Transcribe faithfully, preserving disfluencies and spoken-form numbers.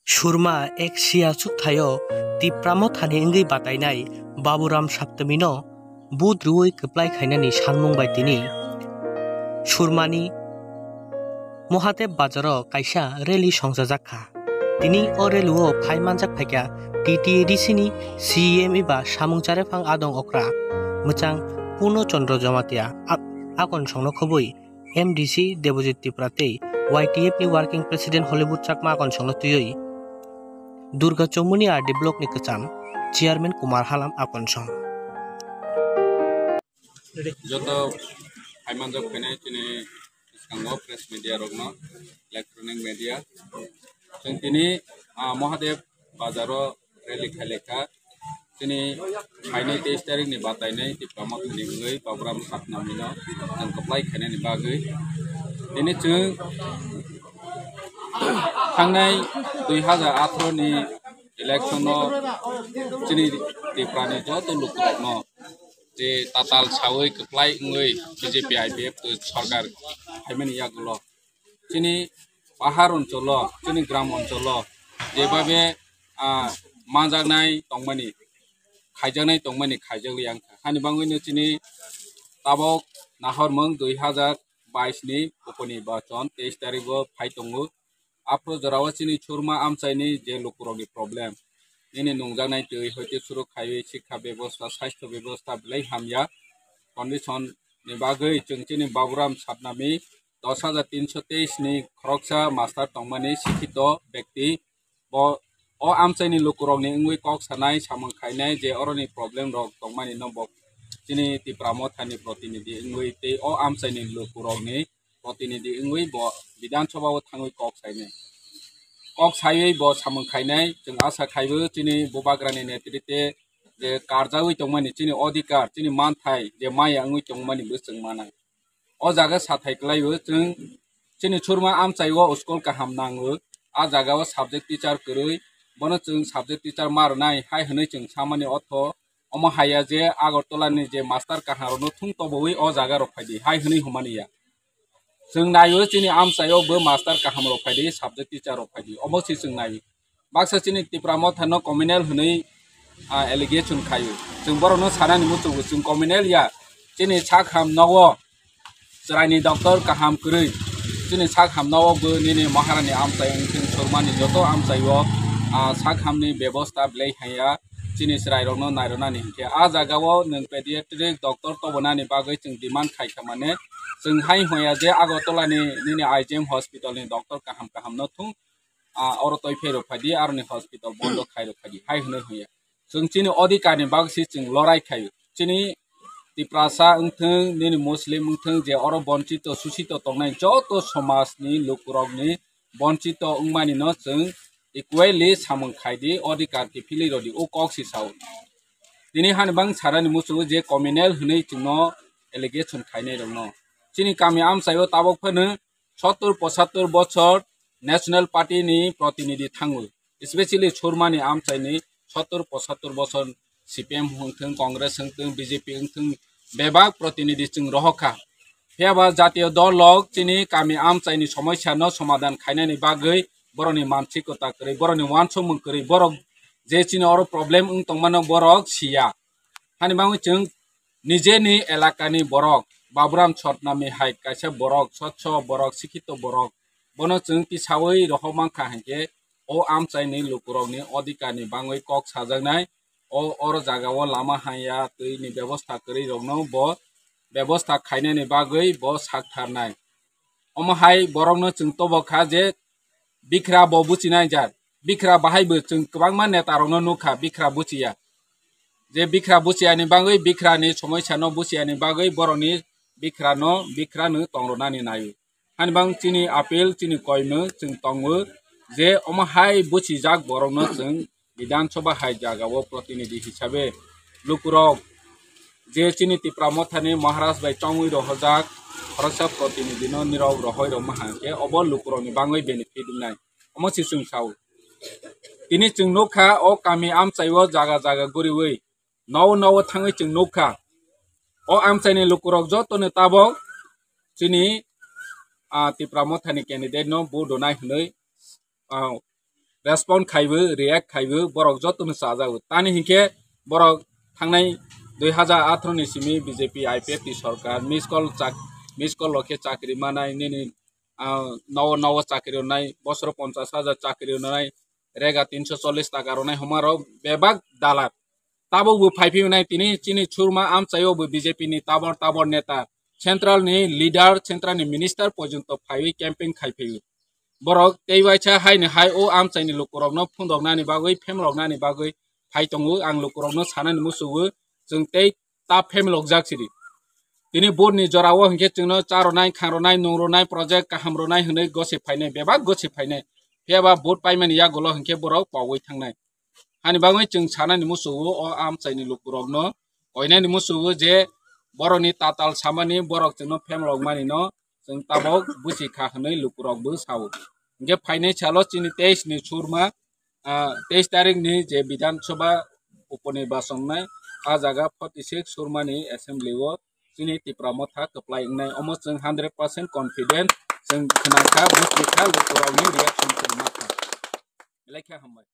Surma ek sia chuk thaio Tipra Mothani wngwi batainai Baburam Saptamino vote rwui kwplai khainani sanmung bai tini Surmani Mohadev Bazaro kaisa rally songjajak kha. Tini o rally o phai manjak phaikha T T A D C ni C E M eba samung chare phang adong okra mwchang Purno Chandra Jamatia a-, akon songno khobwi M D C Debojit Tripura tei Y T F ni Working President Hollywood Chakma akon songno twiwi Durga Chomuni R D block ni kwcham Chairman Kumar Halam akon song. Joto phaimanjak phainai chini bwskango press media rokno, electronic media. Chwng tini, ah, Mahadev Bazaro rally khailai kha. Chini phainai teis tarik ni batainai Tipra Mothani wngwi Baburam Saptamino chwng kwplai khainani bagwi. Tini chwng thangnai dui hajar atharo ni election o chini Tripura ni joto lukurokno je tatal sawi kwplai wngwi B J P I P F T sorkar phaimani yagulo chini pahar oncholo, chini gram oncholo jebabe, ah, manjaknai tongmani, khaijaknai tongmani khaijak liya wngkha. Hani bangwino chini tabok nahormung dui hajar bais ni bokoni bachon teis tarigo phai tongo. Aphuru jorao chini Churma amchaini je lukurokni problem, nini nungjaknai twi hoite suru khaiwi sikha bebosta, sastho bebosta belai hamya condition ni bagwi chwng chini Baburam Sapnami dos hajar tinso teis ni khoroksa master tongmani sikhito bekti. Bo o amchaini lukurokni wngwi kok sanai, samung khainai je oroni problem rok tongmani no bo chini Tipra Mothani protinidhi wngwi tei o amchaini lukurokni protinidhi wngwi bo Bidhan Sabha o thangwi kok sainai. Kok saiwi bo samung khainai, chwng asa khaibo chini Bubagrani netrite je karjawi tongmani chini odhikar, chini manthai je maya wngwi tongmani bo chwng manai. O jaga sathai kwlaiwi chwng chini Churma amchaio school kaham nango. A jagao subject teacher kwrwi, bono chwng subject teacher ma rwnai hai hwnwi chwng samani otho. Omo haiya je Agartala ni je master kaham rokno thung tobowi o jaga rok phaidi hai hwnwi hwnmani ya. Chwng naio chini amchaio bo master kaham rok phaidi, subject teacher rok phaidi, omo se chwng naio. Baksa chini Tipra Mothano communal hwnwi, ah, allegation khaio. Chwng borokno sanani muchungo chwng communal ya. Chini sak ham nogo chwraini doctor kaham kwrwi. Chini sak ham nogo bo nini Maharani amchai wngthung, Churmani joto amchaio, ah, sak hamni bebosta belai haiya. Chini chwrairokno nairwnani hinkhe a jagao nwng pediatric doctor tobonani bagwi chwng demand khaikha mane chwng hai hoya je Agartala ni nini I G M hospital ni doctor kaham kaham no thung, ah, oro toi pherok phaidi, aroni hospital bondo khairok phaidi hai hwnwi hwnya. Chwng chini odhikar ni bagwi se chwng lorai khai. Chini Tiprasa wngthung, nini Muslim wngthung, je oro bonchito, susito tongnai joto somaj ni lukurok ni bonchito wngmani no chwng equally samung khaidi, odhikar kiphilwi rodi, o kok se sao. Tini hani bang sarani muchungo je communal hwnwi chwngno allegation khainai rokno. Chini kami amchaio tabok phano sottor pochattor bochor National Party ni protinidhi thango, especially Churmani amchaini sottor pochattor bochor C P M wngthung, Congress wngthung, B J P wngthung, bebak protinidhi chwng rohor kha. Phiya ba jatiyo dol rok chini kami amchaini somosya no somadhan khainani bagwi borokni mansikota kwrwi, borokni uansukmung kwrwi, borok je chini oro problem wng tongmano borok siya. Hani bagwi chwng nijeni elakani borok, Baburam Sapnami hai kaisa borok, sotso borok, sikhito borok, bono chwng tisawi rohor mankha hinkhe o amchaini lukurokni odhikarni bagwi kok sajaknai, o oro jagao lama hanya, twini bebosta kwrwi rokno bo bebosta khainani bagwi bo sak tharnai. Omo hai borokno chwng tobo kha je bikra bo buchinai jat. Bikra bahai bo chwng kwbangma neta rokno nukha, bikra buchiya. Je bikra buchiyani bagwi, bikra ni somosya no buchiyani bagwi borokni bikra no, bikra no tongronani naio. Hani bang chini appeal, chini koimung chwng tongo je omo hai buchijak borokno chwng Bidhan Sabha hai jagao protinidhi hisabe lukurok je chini Tipra Mothani Maharaj bai chongwi rohorjak khoroksa protinidhi no nirok rohoi rwma hangkhe obo lukurokni bagwi benefit wngnai. Omo se chwng sao. Tini chwng nukha o kami amchaio jaga jaga guriwi, nowo nowo thangwi chwng nukha. O amchaini lukurok jotoni tabok chini, ah, Tipra Mothani candidate no vote rwnai hwnwi, ah, respond khaibo, react khaibo, borok jotono chajago. Tani hinkhe borok thangnai dui hazar atharo ni simi B J P I P F T sorkar miss call chak-, miss call rokhe chakri manai, nini, ah, nowo nowo chakri rwnai, bosoro ponchas hajar chakri rwnai, rega tinso chollis taka rwnai, homarok bebak dalar. Tabuk bo phaiphiyonai tini chini churma amchaio bo B J P ni tabor tabor neta, central ni leader, central ni minister porjonto phaiwi campaign khai phaiwi. Borok tei waisa hai ni hai o amchai ni lukurokno phundoknani bagwi, phemloknani bagwi phai tongo. Ang lukurokno sanani musugo, chwng tei ta phemlokjak sidi. Tini vote ni jorao hinkhe chwngno charonai, khangrwnai, nungrwnai, project kaham rwnai hwnwi gosi phainai, bebak gosi phainai. Phiyaba vote paimani yagulo hinkhe borok pogwi thangnai. Hani bagwi chwng sanani musugo o amchaini lukurokno, koinani musugo je borokni tatal samani, borok chwngno phemlokmani no chwng tabok buchi kha hwnwi lukurokbo sao. Hinkhe phainai salo chini teis ni surma, ah, teis tarik ni je Bidhan Sabha uponirbason nai, a jaga forty six surmani assembly o chini Tipra Motha kwplai wngnai, omo chwng hundred percent confident, chwng khwnakha, buchikha, lukurokni reaction chwng makha. Belai khe hambai.